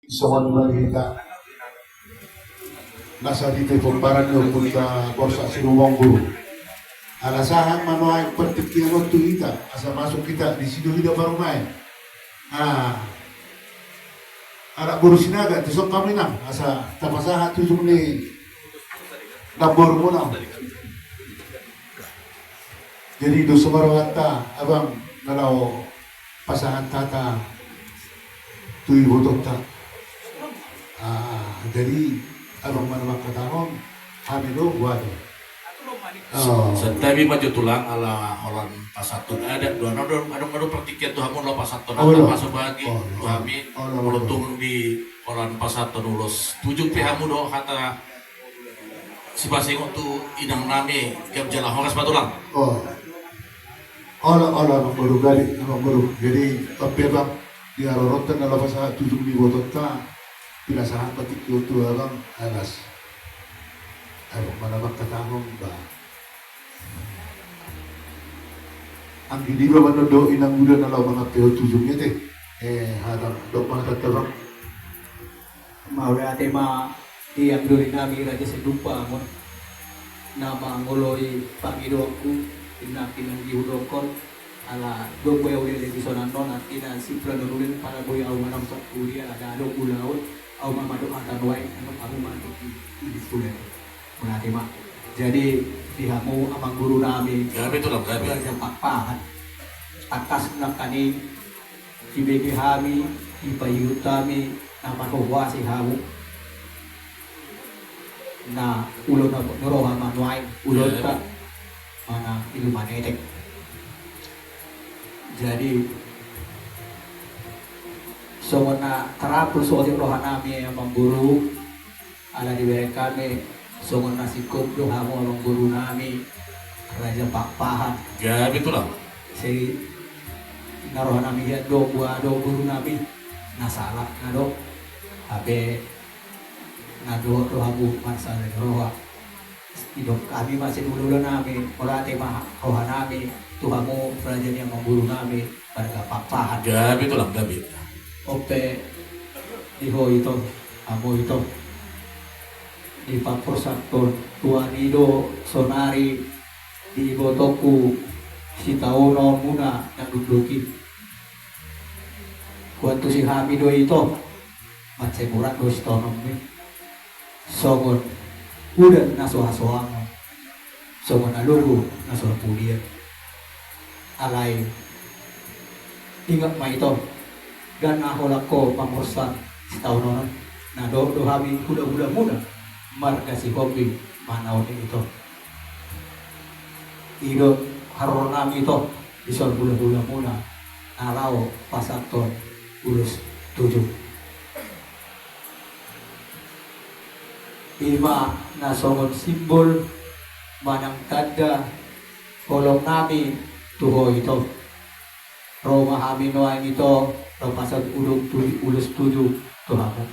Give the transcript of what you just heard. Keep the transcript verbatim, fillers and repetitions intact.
Songon i ma di hita. Nasa di te pomparan ni ompunta Borsak Silumombur. Ala sahat ma nuaeng partingkian on tu hita, asa masuk hita di sido hita parumaen. Ah. Anak boru Sinaga, tu sop kami nang, asa tapasahat tu ujung ni namboru muna. Jadi, dos ma rohanta, abang, na laho pasahat hata tu ibotonta. Ah, jadi, abang, mana mangkatahon, hami do, waduh. Oh. Santabi ma jo tulang ala holan pasahathon adat do, adong, adong, adong partingkian tu hamu laho pasahathon adat, pasobagi tu hami, molo tung di holan pasahathon ulos tujung pe hamu do hata sipasingot tu inang nami, gap jala horas ma tulang. Oh. Olo, olo, amang boru, gari, amang boru. Jadi, ope bang, di haroronta na laho pasahat tu ujung ni ibotonta, pinasahat ma tingki on tu abang, alas. Abang, mana mangkatahon, bang. Anggi niba ma na do inang uda na laho mangampehon tu ujung i te. Eh, hata, dok ma hata, bang. Mauliate ma di anggi doli nami Raja Situmpak on, na mangoloi pangidoanku, inna pinanggi hudokkon, ala dok boi au leleng di son annon, artina simpulan on ulin, pala boi au manang satu dia, ada dok ulaon, au ma madok hata nuaeng, annon hamu ma dok i, i di pulen. Mauliate ma. Jadi, di hamu amang boru nami, gabe tulang, gabe. Raja Pakpahan. Tangkas nangkaning, dibege hami, dipaihut hami, na marhohasi hamu. Na ulaon na ni roha ma nuaeng, ulaonta, manang ilu manetek. Jadi, songon na tarapul so di roha nami, amang boru, ala dibereng hami, songon na singkop do hamu amang boru nami, Raja Pakpahan. Gabe tulang. Sai na roha nami hian do, boha do boru nami, na sala na do. Hape na dohot do hamu marsala ni roha. Didok hami ma sian hulahula nami, mauliate ma roha nami tu hamu raja ni amang boru nami, marga Pakpahan. Gabe tulang, gabe. Ope di ho ito, hamu ito. Dipaporsathon Tuhan i do sonari di ibotongku sitaonon muna na dukduk i. Huantusi hami do ito, mansai murat do sitaononmi. Songon udan na so hasoangon, songon na lobo na so hapudian. Alai ingot ma ito, ndang na holan ho mamorsan sitaonon on, na dohot do hami hulahulamuna marga Sihombing manaon i ito. I do haroronami ito, dison hulahulamuna na laho pasahathon ulos tuju. I ma na songon simbol manang tanda holongnami tu ho ito. Ro ma hami nuaeng ito, laho pasahat ulos tuju, ulos tuju tu hamu.